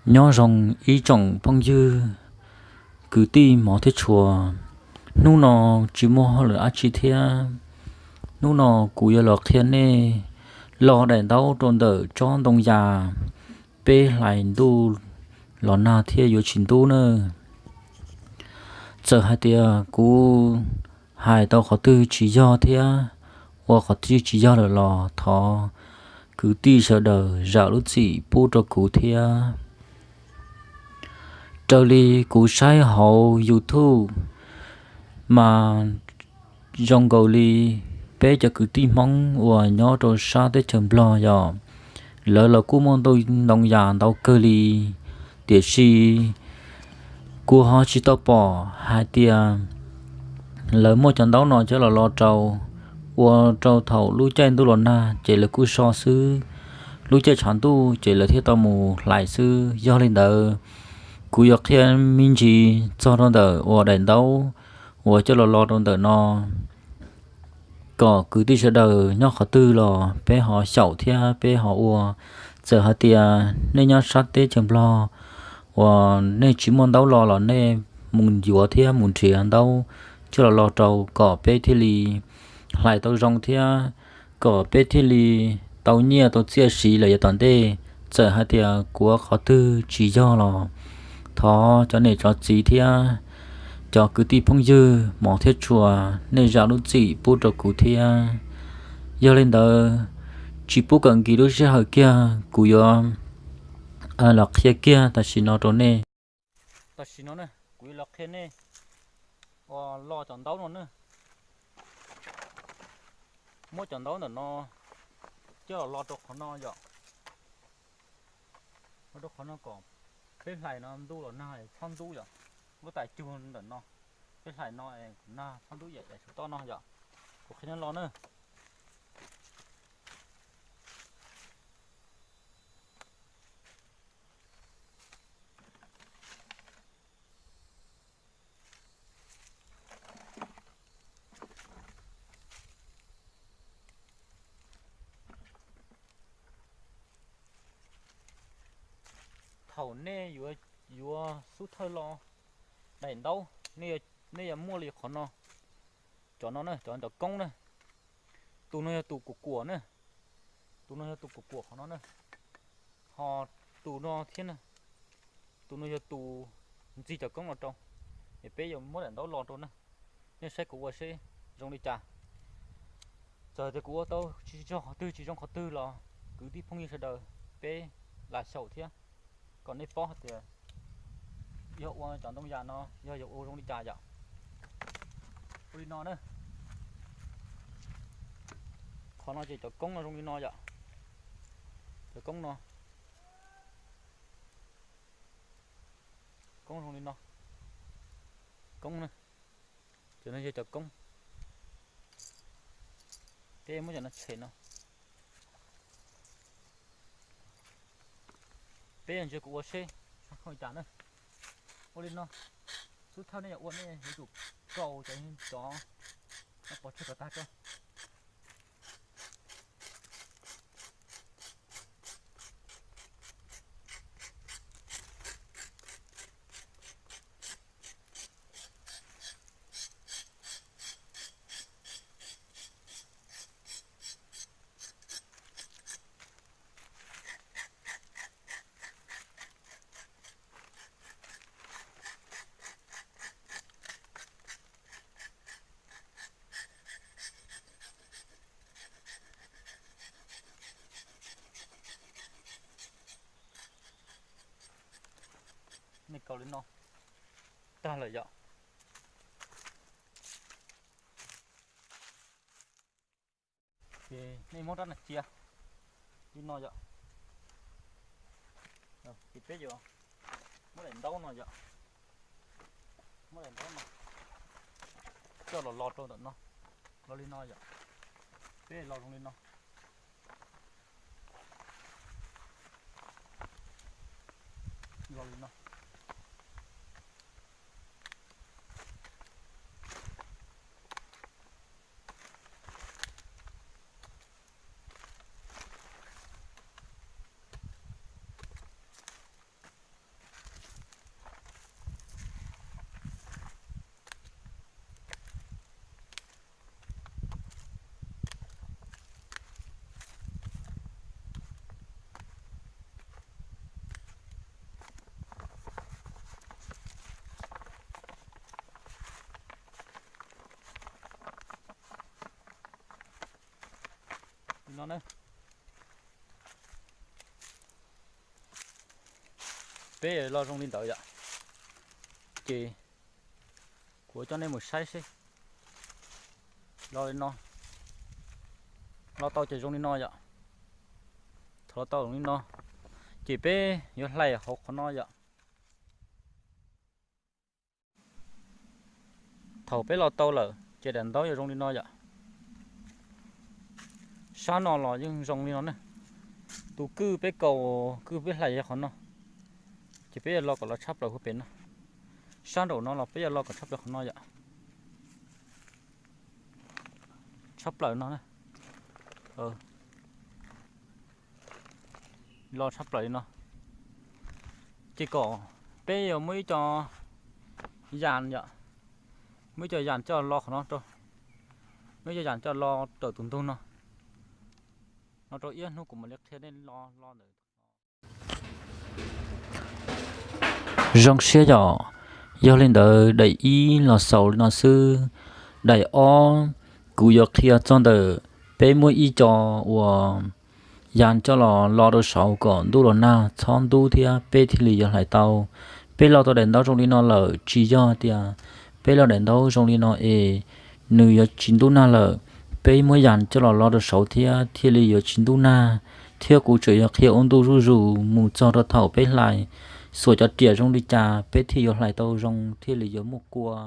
Nyob zoo ib tsoom phooj ywg, kwv tij hmov thiab tshua, hnub no tsis muaj hauj lwm dab tsi thiab. Hnub no kuv yuav los qhia nej lo daim ntaub rau ntawm tsob ntoo yas, peb hlais ntuj los nag thiaj yuav tsis ntub na. Txawm hais tias kuv hais tau qhov twg tsis yog thiab ua qhov twg tsis yog lawm los thov kwv tij sawv daws zam lub txim pub rau kuv thiab. Raws li kuv saib hauv YouTube mas zoo nkaus li peb cov kwv tij Hmoob uas nyob rau sab teb chaws Nplog yom, lawv los kuj muaj ntoo yas ntau kawg li, tiam sis kuv ho tsis tau pom hais tias lawv muaj cov ntaub no coj los lo rau, ua rau thaum lub caij ntuj los nag ces lawv kuj so xwb, lub caij tshav ntuj ces lawv thiaj tau mus hlais xwb. Yog li ntawd, kuv yuav qhia me ntsis txog rau ntawm uas daim ntaub uas coj los lo rau ntawm no, kom kwv tij sawv daws nyob qhov twg los peb ho xyaum thiab peb ho ua. Txawm hais tias nej nyob sab teb chaws Nplog uas nej tsis muaj ntaub lo los nej mus yuav thiab mus nrhiav ntaub coj los lo rau kom peb thiaj li hlais tau zoo thiab kom peb thiaj li tau nyiaj tau txiaj siv lawm yav tom ntej. Txawm hais tias kuv ua qhov twg tsis yog los thov cov niam cov txiv thiab cov kwv tij phooj ywg hmov thiab tshua, nej zam lub txim pub rau kuv thiab. Yog li ntawd, tsis pub kom nkim lub sij hawm kiag, kuv yuav los qhia kiag tam sim no rau nej. Tam sim no na kuv yuav los qhia nej uas lo cov ntaub no na. Muab cov ntaub ntawm no coj los lo rau qhov no yom. Lo rau qhov no kom peb hlais no ntuj los nag txhob ntub yom. Lub tais cug ntawm no, peb hlais no es nag txhob ntub yam daim saum toj no yom. Kuv qhia nej lo na. Thaum nej yuav, yuav xub thawj lo daim ntaub, nej yuav muaj li qhov no, cov no na, cov ntawm koob na. Tus no yog tus kuam kuam na, tus no yog tus kuam kuam qhov no na, ho tus no thiab na, tus no yog tus ntxig cov koob no rau. Es peb yuav muab daim ntaub lo rau na, nej saib kuv ua seb zoo li cas. Txawm tias kuv ua tau tsis zoo qhov twg, tsis zoo qhov twg los kwv tij phooj ywg sawv daws peb lam xyaum thiab kom nej paub hais tias yog ua cov ntoo yas no yog yuav ua zoo li cas yom. Ua li no na. Qhov no ces cov koob no zoo li no yom. Cov koob no, koob zoo li no. Koob na, cov no yog cov koob. Peb muab cov no tshem no. Peb yog ntsia kuv ua seb zoo li cas na. Ua li no, xub thawj nej yuav ua nej yuav tsum kaus cov, cov no pov tseg kom tag tso. Nej kaus li no tag lawm yom. Ces nej muab rab no cia li no yom. Ces peb yuav muab daim ntaub no yom, muab daim ntaub no coj los lo rau ntawm no, lo li no yom. Peb lo zoo li no, lo li no. No na, peb los zoo li ntawd yom. Ces kuv coj nej mus saib seb. Los li no, los tau ces zoo li no yom. Thaum los tau li no, ces peb yuav hlais hauv qhov no yom. Thaum peb los tau lawm ces daim ntaub yuav zoo li no yom. Sab no los yeej zoo li no ne. Tus kwj peb kaus, kwj peb hlais yog qhov no, ces peb yuav los kom los tshab plaws huv pem no. Sab nraum no los peb yuav los kom tshab plaws qhov no yom. Tshab plaws no, los tshab plaws li no. Ces kom peb yuav muab ib co yas yom, muab ib co yas coj los qhov no rau, muab ib co yas coj los rau tus ntug no, no rau ib hnub kuv mam li qhia nej los los ntawm. Zoo siab yom. Yog li ntawd daim ib los xaus li no xwb. Daim ob, kuv yuav qhia txog ntawm peb muab ib co uas yas coj los lo rau saud kom ntuj los nag txhob ntub thiab peb thiaj li yuav hlais tau. Peb lo tau daim ntaub zoo li no lawm tsis yog tias peb lo daim ntaub zoo li no es nws yuav tsis ntub nag lawm. Peb muab yas coj los lo rau saud thiab thiaj li yuav tsis ntub nag. Thiab kuv tseem yuav qhia ua ntu zuj zus mus txog rau thaum peb hlais, xuas cov riam zoo li cas peb thiaj yuav hlais tau zoo thiaj li yuav muaj kua.